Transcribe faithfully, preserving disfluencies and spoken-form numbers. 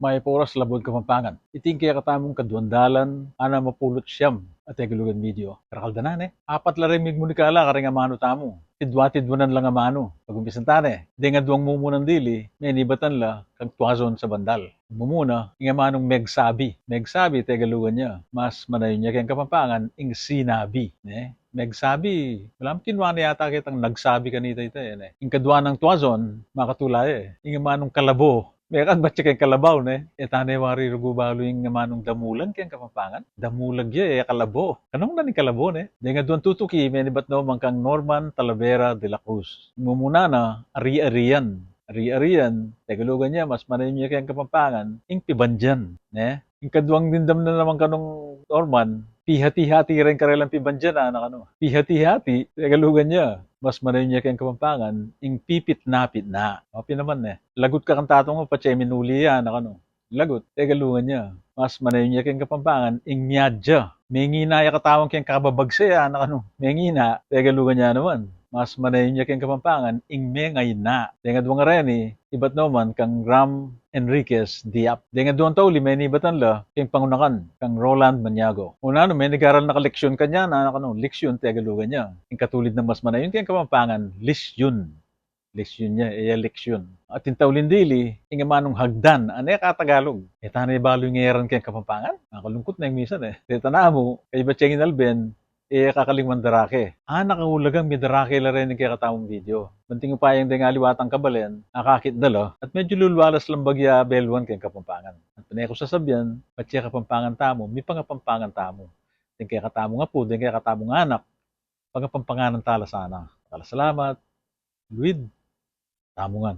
Mayap a oras, Labuad Kapampangan. Iti ing kekatamung kaduang dalan anam a pulu't siyam a Tegalugan video. Karakal da na, ne? Apat la reng migmunikala karing amanu tamu. Tidwa-tidwanan lang amanu. Pag-umpisan ta ne. Deng aduang mumunan dili, menibatan la kang tuazon sa bandal. Mumuna, ing amanung megsabi. Megsabi, Tegalugan ya. Mas manayun ya keng Kapampangan ing sinabi, ne? Megsabi, malam kinua na yata ketang nagsabi kanita ita, e, ne? Ing kadua nang tuazon, makatula ya, e. Ing amanung kalabo, mekad batse keng kalabaw, ne? E ta ne wari rugu balu ing amanung damulag keng Kapampangan? Damulag ya, e, kalabo. Kanung na ning kalabo, ne? Deng aduang tutuki, menibat no man kang Norman Talavera de la Cruz. Mumuna na, ari-arian. Ari-arian, Tegalugan ya, mas manayun ya keng Kapampangan ing pibandian, ne? Ing kaduang dimdam na naman kanung Norman, pihati-hati reng karelang pibandian, a, anak, anu. Pihati-hati, Tegalugan ya, mas manayun ya keng Kapampangan ing pipitna-pitna. Mapi naman, ne? Lagut ka kang tatang mu, patse minuli ya, anak, anu. Lagut, Tegalugan ya, mas manayun ya keng Kapampangan ing miadya. Mengina ya katawan keng kababagse, a, anak, anu. Mengina, Tegalugan ya naman, mas manayun ya keng Kapampangan ing mengayna. Deng aduang areni, ibat no man kang Ram Enriquez Diap. Deng aduang tauli, menibatan la keng pangunakan kang Roland Maniago. Una, nung menigaral na ka leksyon kanyan, a, anak, anu. Leksyon, Tegalugan ya. Ing katulid nang mas manayun keng Kapampangan, lisyun. Lisyun ya, e ya leksyon. At ing tauling dili, ing amanung hagdan, a, ne ka Tagalog. E ta ne balu ing eran keng Kapampangan? Makalungkut na ing misan, e. Deta namu, kaybat ya ing inalben, e ya kakalingwan darake. A, nakaulagang midarake la reni king kekatamung video. Banting upaya ing deng aliwa tang kabalen, akakit da la, at medyu lulwalas lang bagya beluan keng Kapampangan. At pane ku sasabian, patse Kapampangan tamu, mipangapampangan tamu. Deng kekatamung apu, deng kekatamung anak, pangapampanganan ta la sana. Dakal a salamat, luid tamu ngan.